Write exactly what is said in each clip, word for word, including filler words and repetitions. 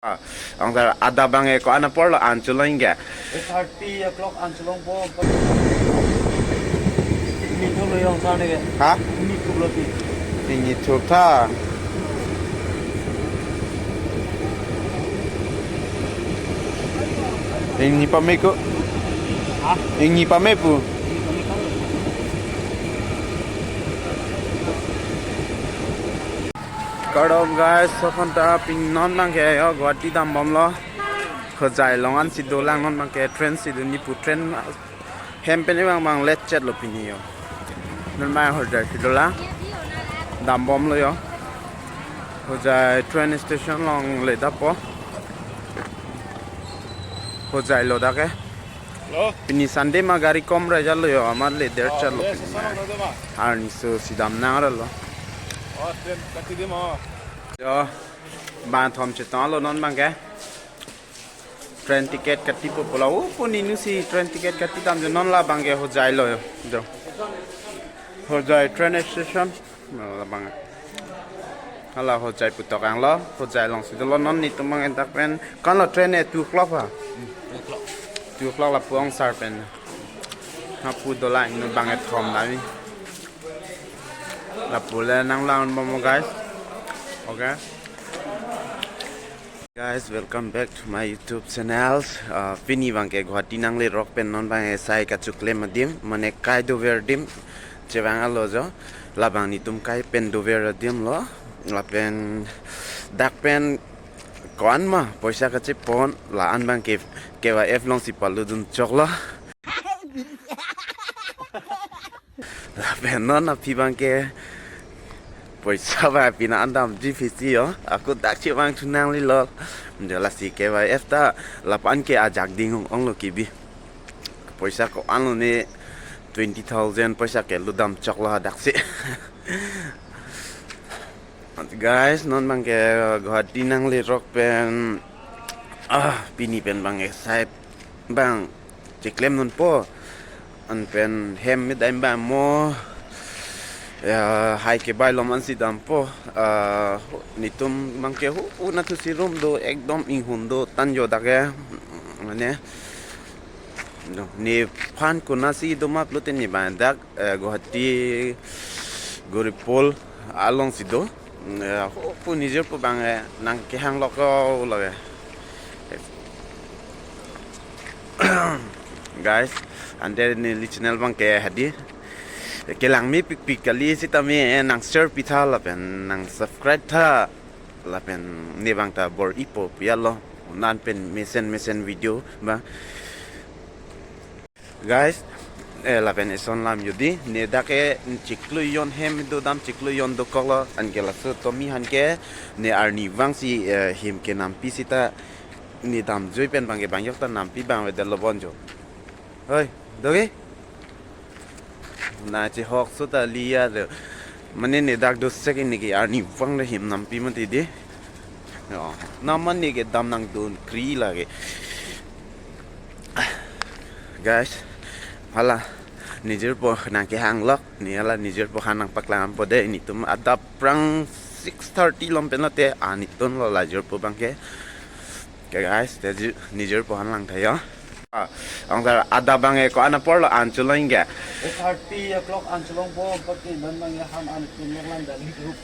Ah, ang tar ada bang e ko-an apor lo an cholong ke? Eight thirty o'clock an cholongpo. Ini tuh lo yang sana ke. Ha? Ini tuh lo pi. Ini tuh ta. Ini pame ko. Ha? Ini pame pu. Kardom guys, sophon ta pini non bang ke yo Guwahati dambom lo. Hojai along an si dolang, non bang ke train si do, nipu train hem pen bang bang let chet lo pini yo. Non bang Hojai si dolang. Dambom lo yo. Hojai train station along le dapo. Hojai lo dak ke. Hello. Pini Sunday ma gari kom ra jalo yo, amat le der Oh, chalo yes, pini. Sana ada ma. Arni so si dam nang ra lo. Oh, train kati di ma. Yo, bang thom chetong lo non bang ke. Train ticket kati po pulo. Oh, puni nu si train ticket kati dam jo, non la bang ke Hojai lo yo. Jo. Hojai train station. Labang. Hala Hojai pu tokang lo, Hojai along si dolo, non netum bang dak pen. Ko-an lo train e, two o'clock ha? Two o'clock. Two o'clock lapu angsar pen. Hapu dolang nu bang e thom nami. Lapu le nang lang bom guys. Okay. Guys, welcome back to my YouTube channel. Uh, pini bang ke Guwahati nanglerok pen non bang e sai kachoklem adim, mane kai dover adim chevang alo jo. Labang netum kai pen dover adim lo. Lapen dak pen ko-an ma poisa kachepon, la-an bang ke K Y F along si paludun chok lo. Lapen non aphi bang ke poisa ba pina an damji pisi yo. Ako dak chevang thu nanglelo. Jala si K Y F ta lapu-an ke ajak ding ong ong lo kibi. Poisa ko-an lo ne, twenty thousand poisa ke lo dam chok lo dak si. Guys, non bang ke Guwahati nanglerok pen, ah, pini pen bang ke sai bang cheklem non po. An pen hem me dam bang mo. Ya, hai ke bai lom an si dampo. Ah, netum bang ke hu, hu na thu si room do ekdom inghun do tan jo dak ke. Mane. Do, nephan konasi do ma pulote ne bang dak, eh, Guwahati Gauri Pol along si do. Eh, ho pu nejirpo bang, eh, nang kehang lok lo lage. Guys, ante neli channel bang ke hadi. Kelang mepik pik kali sitame, eh, nang share pitha lapen nang subscribe tha. Lapen ne bang ta bor-ipo pu ya lo. Non pen mesen mesen video ba. Guys, eh, lapen eson lam jodi, ne dak ke chiklo jon hem do dam, chiklo jon dokok lo, anke laso tomi aphan ke ne arnivang si, eh, hem kenampi sita ne damjoi pen bang ke bang jok ta nampi bang ve dalo bon jo. Hoi, doge? Na chehok so ta liya de. Mane ne dak do sek ne ke arnivang le hem nampi mati de. Yo, na mane ke dam nangdun kri lage. Guys, hala nejirpo nang kehang lok, ne hala nejirpo aphan nang paklang po de, netum adap prang six thirty lom pen lote, ah, netum lo la jirpo bang ke. Ke guys, te ji-, nejirpo aphan lang tha yo. Ah, ang tar ada bang e ko-an apor lo an cholong ke? Eight thirty o'clock an cholongpo, pati non bang ya han an cholong lang dali kiup.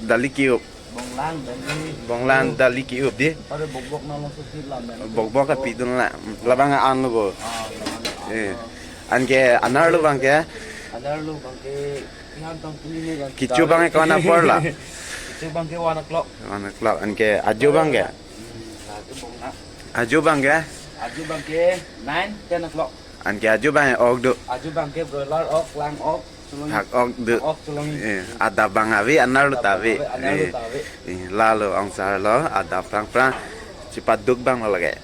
Dali kiup. Bonglang dali. Bonglang dali kiup di. Are bokbok nang lo susi lam dan. Bokbok api dun la. Labang an lo bo. Ah, labang an. Eh. Anke anerlo bang ke? Anerlo bang ke. Ihan tong pini ne bang. Kecho bang e ko-an apor la? Kecho bang ke one o'clock. One o'clock. Anke ajo bang ke? Hmm, ajo bong na. Ajo bang ke? Ajo bang ke nine, ten o'clock. Anke ajo bang e ok do? Ajo bang ke broiler ok, lang ok, cholong. Hak ok do. Hak ok cholong. Eh, ada bang ave, anerlo ta ave. Ada bang ave, anerlo ta ave. Eh, eh, lalo angsar lo, ada prang prang. Chepaduk bang lo lage.